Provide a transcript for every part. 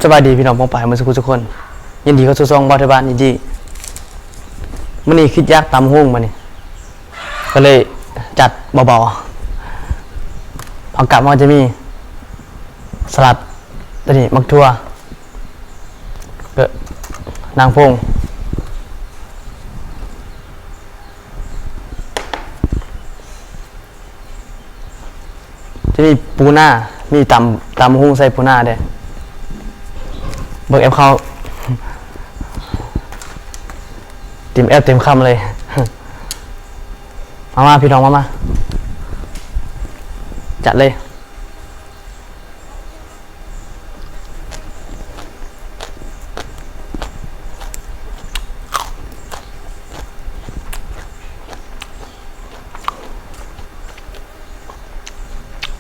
ສະບາຍດີພີ່ນ້ອງປ້ອງປາຍໝົດສູ່ຜູ້ສູ່ຄົນ ຍິນດີເຂົ້າສູ່ຊ່ອງບ່າວໄທບ້ານອິນດີ້. ມື້ນີ້ຄິດຢາກຕຳຫຸ່ງ ມື້ນີ້ກໍເລີຍຈັດເບົາໆ ຜັກກາດມັນຈະມີສະຫຼັດ ຕົວນີ້ໝາກຖົ່ວ ເອີ ນາງຜົງ ຈະມີປູນາ ມີຕຳ ຕຳຫຸ່ງໃສ່ປູນາເດ້. ເບິ່ງແອບເຂົ້າ ເຕັມແອບເຕັມຄຳເລີຍ. ມາ ມາ ພີ່ນ້ອງ ມາ ມາ ຈັດເລີຍ.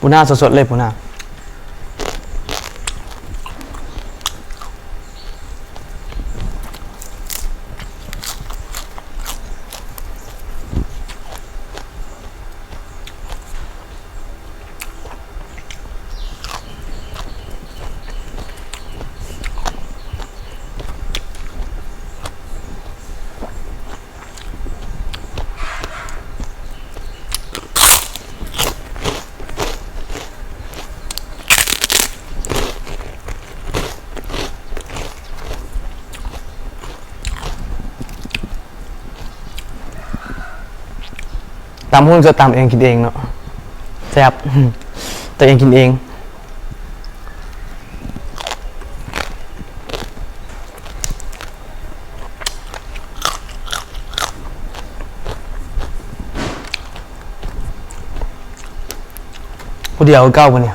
ປູນາສົດໆເລີຍ ປູນາ. ຕຳຫຸ່ງຈະຕຳເອງກິນເອງເນາະ ແຊບ ຕົວເອງກິນເອງ. ຜູ້ດຽວຄືເກົ່າມື້ນີ້.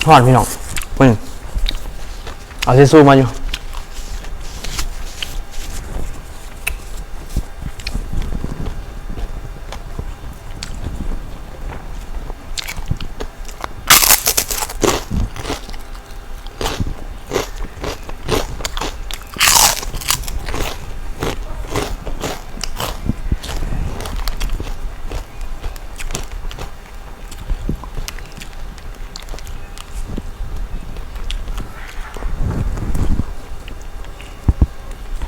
ຮ້ອນພີ່ນ້ອງ ເບິ່ງ ເອົາທິຊຊູມາຢູ່.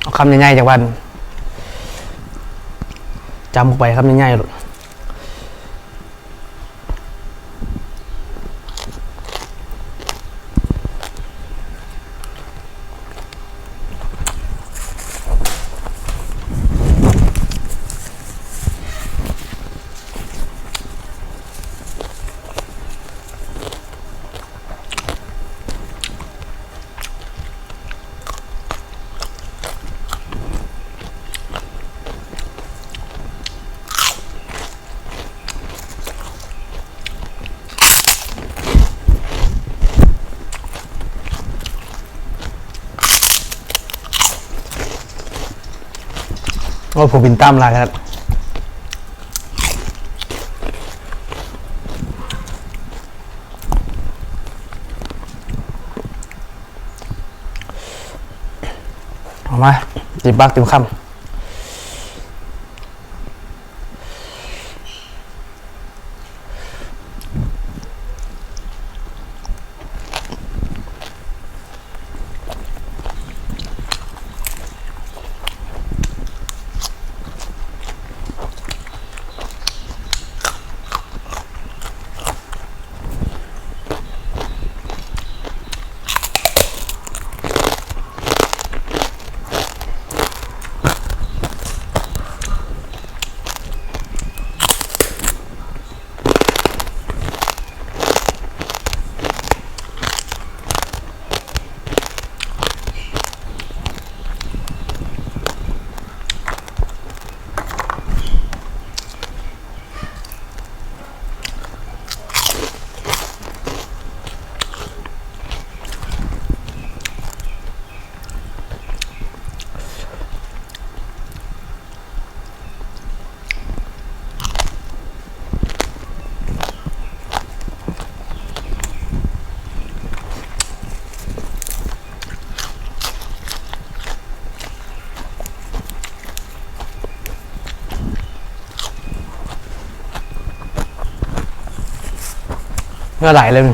ເອົາຄຳໃຫຍ່ໆ ຈັກບາດ ຈຳເຂົ້າໄປຄຳໃຫຍ່ໆໂລດ. ໂອ້ ຜູ້ບິນຕາມຫຼາຍຂະໜາດ. ເອົາມາ ເຕັມປາກເຕັມຄຳ. ໂອ້ ກໍໄດ້ເລີຍ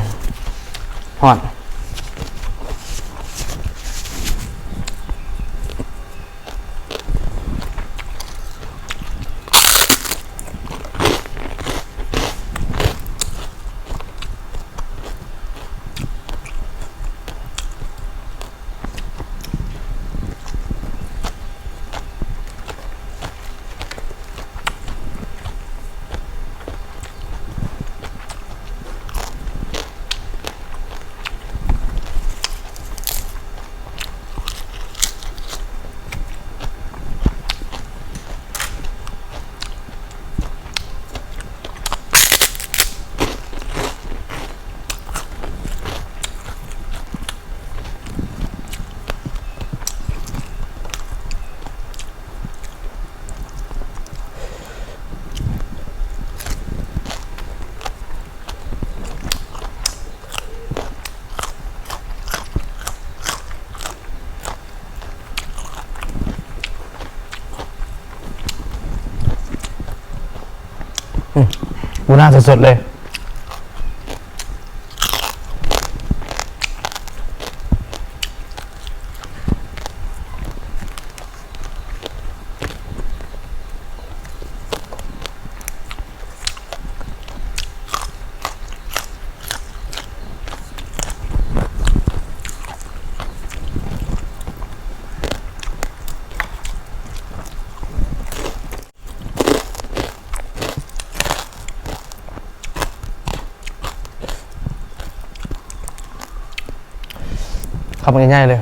ຮ້ອນ. ອືມ ປູນາສົດໆເລີຍ. ຄຳໃຫຍ່ໆເລີຍ.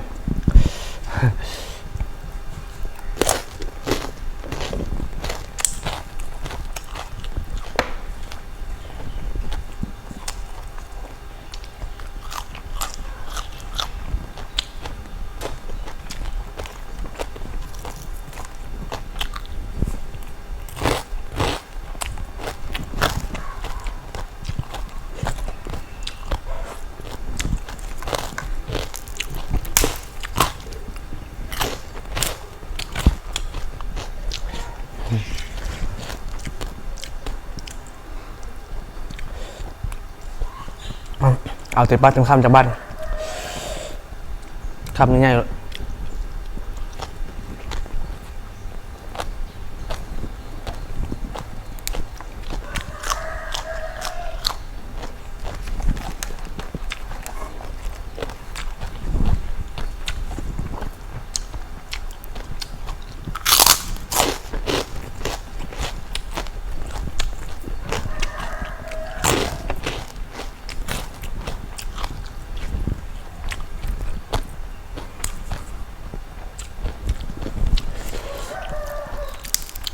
ເອົາເຕັມປາກເຕັມຄຳຈັກບາດ ຄຳໃຫຍ່ໆໂລດ.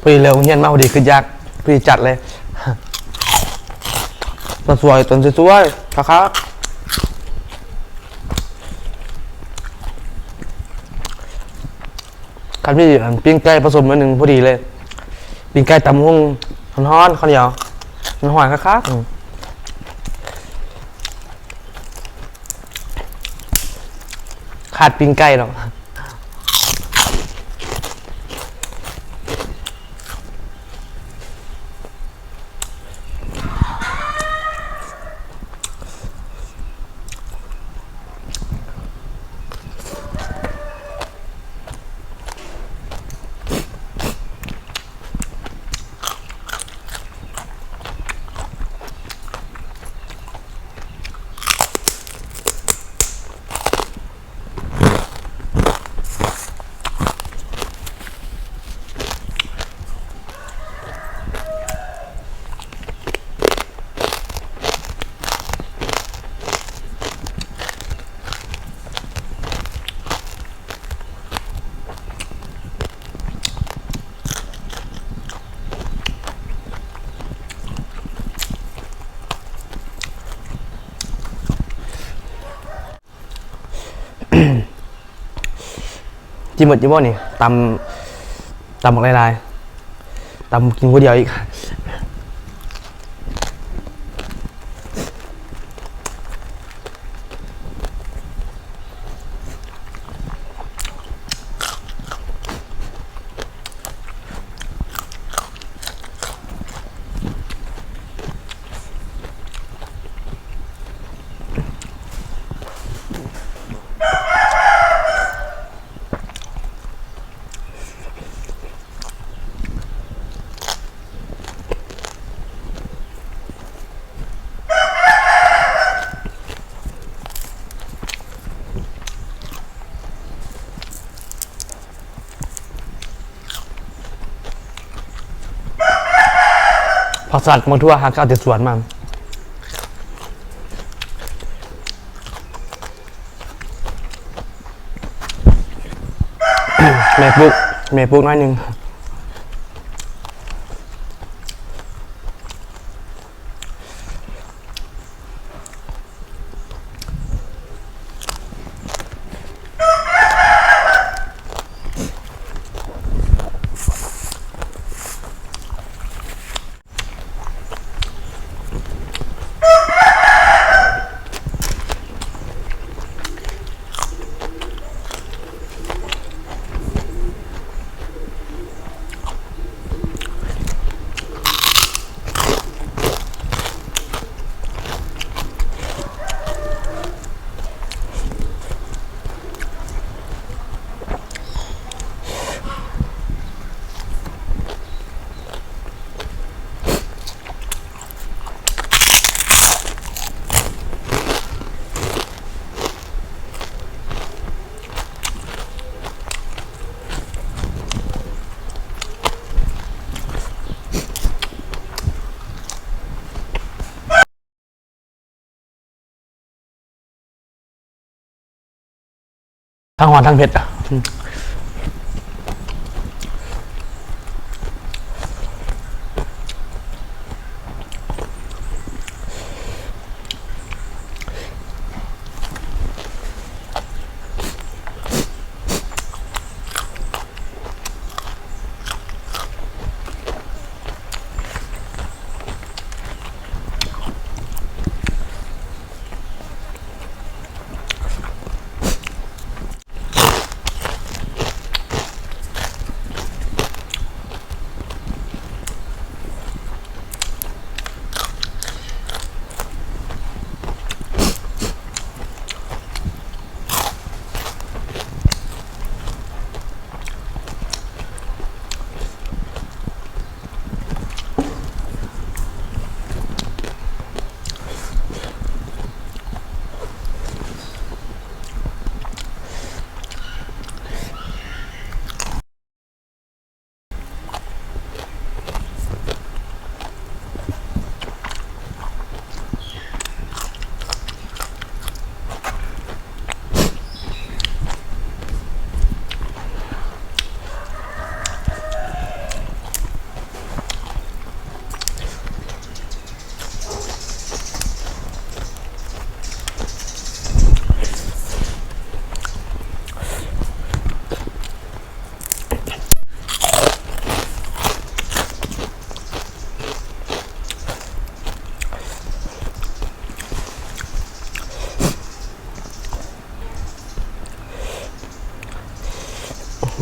ພໍດີເລີກໂຮງຮຽນມາ ພໍດີຄຶດຢາກ ພໍດີຈັດເລີຍ ຕອນສວຍ ຕອນສວຍໆ ຄັກໆ. ຄັນມີ ອັນ ປີ້ງໄກ່ປະສົມໜ້ອຍໜຶ່ງພໍດີເລີຍ ປີ້ງໄກ່ ຕຳບັກຫຸ່ງຮ້ອນໆ ເຂົ້າໜຽວຮ້ອນໆ ຄັກໆ. ອືມ ຂາດປີ້ງໄກ່ເນາະ.ກິນໝົດຢູ່ບໍ່ນີ້? ຕຳ ຕຳບັກຫຼາຍໆ ຕຳກິນຜູ້ດຽວອີກ. ເ ຜັກສະຫຼັດກັບໝາກຖົ່ວ ຫາກເອົາແຕ່ສວນມາ. ແມ່ປູກ ແມ່ປູກໜ້ອຍໜຶ່ງ. ທັງຮ້ອນທັງເຜັດ.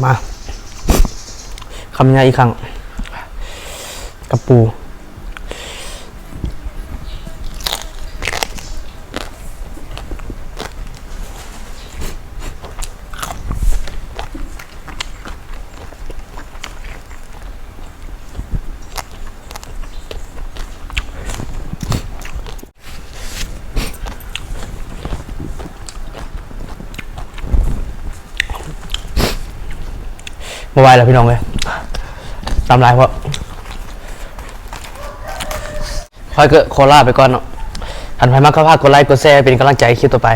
ມາ ຄຳໃຫຍ່ອີກຄັ້ງ ກັບປູ. ບໍ່ໄຫວແລ້ວພີ່ນ້ອງເອີຍ ຕຳຫຼາຍໂພດ. ຂ້ອຍກໍຂໍລາໄປກ່ອນເນາະ. ຄັນໃຜມັກກໍຝາກກົດໄລ ກົດແຊ ເປັນກຳລັງໃຈຄລິບຕໍ່ໄປ.